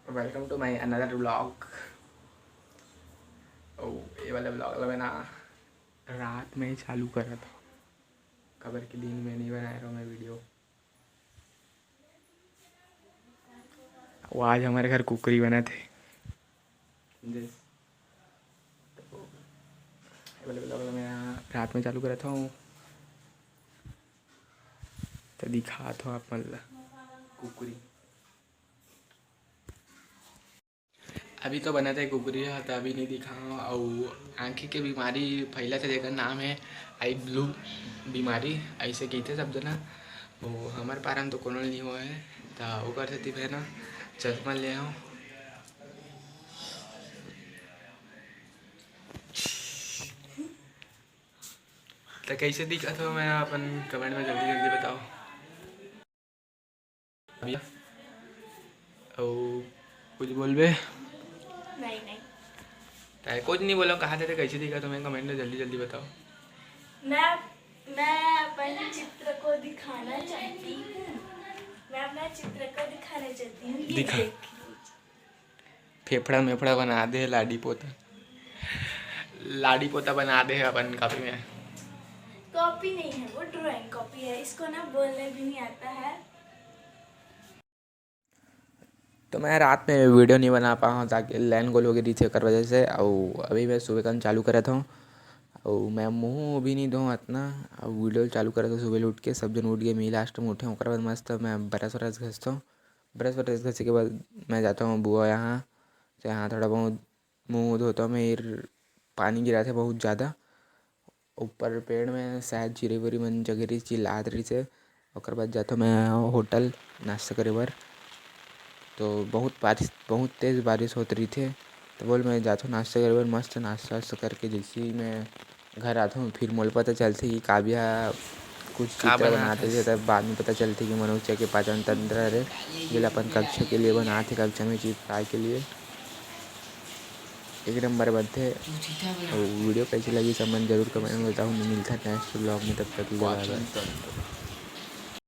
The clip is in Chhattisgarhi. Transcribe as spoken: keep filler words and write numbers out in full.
Welcome to my another vlog। ओ, ये वाला vlog ला मैं ना रात में चालू करत हूँ, काबर के दिन में नहीं बनाए रहो मैं video। वो आज हमारे घर कुकरी बनत हे। Yes। तो ये वाला vlog ला मैं रात में चालू करत हूँ, तो दिखात हूँ आप मन ला कुकरी। अभी तो बनत हे कुकरी ह, त अभी नहीं दिखाओ। अउ आँखी के बीमारी फैलत हे, जेकर नाम हे eye blue बीमारी, ऐसे कहिथे सब जना। वो हमर पारा म तो कोनो नहीं होए, त ओकर सेती मैं ना चश्मा ले आऊँ। त कैसे दिखत हो मैं अपन comment में जल्दी जल्दी बताओ। भैया, अउ कुछ बोलबे? नहीं, नहीं। ताए कुछ नहीं बोलो, कहा थे, कैसे दिखा तुम्हें? Comment में जल्दी जल्दी बताओ। मैं, मैं अपने चित्र को दिखाना चाहती हूँ। मैं अपना चित्र को दिखाना चाहती हूँ। ये दिखा। देखिए। फेफड़ा मेफड़ा बना दे, लाडी पोता, लाडी पोता बना दे अपन copy में। Copy नहीं है, वो drawing copy है। इसको ना बोलने भी नहीं आता है। तो मैं रात में video नहीं बना पाए हूँ, ताकि line गोल हो गई रही थी, ओकर वजह से। अउ अभी मैं सुबह कन चालू करत हूँ, अउ मैं मुँह भी नहीं धोऊँ अतना, अउ video चालू करत हूँ। सुबह उठ के सब जन उठ गए, मैं last में उठे हूँ। ओकर बाद मस्त मैं brush व्रश घसता हूँ। Brush व्रश घसे के बाद मैं जाता हूँ बुआ यहाँ, तो यहाँ थोड़ा बहुत मुँह धोता हूँ मैं। पानी गिरा थे बहुत ज़्यादा, ऊपर पेड़ में शायद चिरई-विरई मन जगे रहिस, चिल्लात रहिस हे। ओकर बाद जाथों मैं hotel नाश्ता करे बर। तो बहुत बारिश, बहुत तेज बारिश होत रहिथे, तो बोल मैं जाथों नाश्ता करे बर। मस्त नाश्ता वास्ता करके जैसे ही मैं घर आथों, फिर मोला पता चलथे कि काव्या कुछ का चित्र बनात बनात हे। रहिथे, तब बाद में पता चलथे कि मनोज के पाचन तंत्र हरे, जेला अपन कक्षा के लिए बनात हे, कक्षा में चित्र आए के लिए। एक नंबर बनथे। अउ video कैसे लगी, सब मन जरूर comment में बताओ। मिलता next vlog में, तब तक के लिए bye bye।